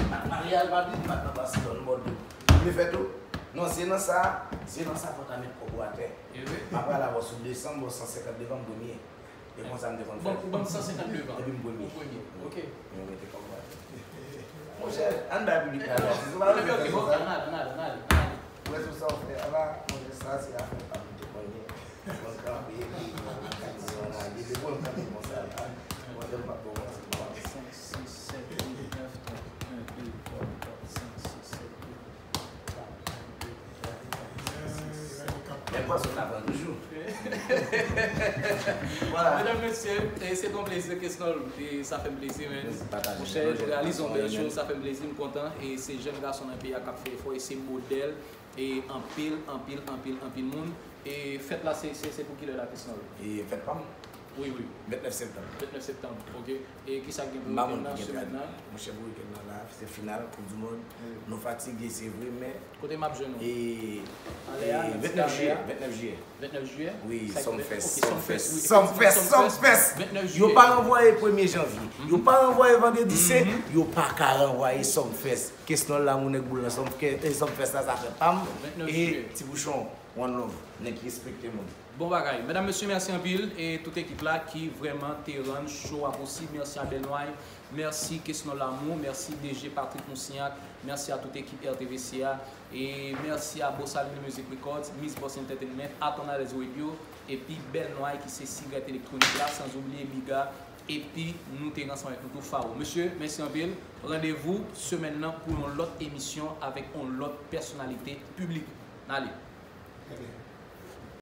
M a Real Madrid, m a nan Barcelone, Bordeaux. Ou vle fè tou? Non, se nan sa, se nan sa fò ta met kòb ou atè. M a pral avè w sou desanm, bò san senkant devan m premye. E konsa m te konn fè. Bon, ou ban m san senkant devan. Epi m premye. Ou premye, ok. Mwen mete kòb mwen. Monchè, ann bay piblik la gratis. Ou pa bezwen fè konsa. Ok, ok, ok, n ale, n ale, n ale, n ale. Ou wè sou sa w fè a la, monchè, sa se afè pa m te konnen. Mwen kanpe, epi mwen kanpe, mwen lage, depi mwen kanpe konsa la, monchè, m p ap bon, mwen se bon. Senk, sis, sèt, uit, nèf, trant, en, de, twa, kat, senk, sis, sèt, uit. Men pwason ka pran toujou. Voilà. Medam, mesye, e se t on plezi, Kesnol, e sa fè m plezi, men. Monchè, nou reyalize yon bèl cho, sa fè m plezi, m kontan, e se jèn gason nan peyi a k ap fè efò, e se modèl, e anpil, anpil, anpil, anpil moun. E fèt la, se, se, se pou kilè la, Kesnol? E fèt pa m? Wi, wi. Vennèf septanm. Vennèf septanm, ok. E kisa k gen pou wikenn nan, semèn nan? Monchè, pou wikenn nan la, se final Koup di Mond. Nou fatige, se vre, men. Kote m ap jwenn ou? E, vennèf jiyè, vennèf jiyè. Vennèf jiyè? Wi, Sumfest, Sumfest, Sumfest, Sumfest. Yo pa ranvwaye premye janvye. Yo pa ranvwaye vandredi sen, yo pa ka ranvwaye Sumfest. Kesnol la, moun nèg boul nan Sumfest, Sumfest la, sa fè pa m. E Ti Bouchon, one love, nèg ki respekte moun. Bon bagay. Medam, mesye, mèsi anpil. E tout ekip la ki vrèman te rann show a posib. Mèsi a Bèlnway. Mèsi Kesnol Lamour. Mèsi D J Patrick Moussignac. Mèsi a tout ekip R T V C a. E mèsi a Bossalino Music Records, Miss Boss Entertainment, Aton Alez Radio, epi Bèlnway ki se sigrèt elektwonik la, sanzoubliye Biga, epi nou te ansanm avèk nou tou Faro. Mesye, mèsi anpil. Randevou semèn nan pou yon lòt emisyon avèk yon lòt pèsonalite piblik. N ale. Ebyen.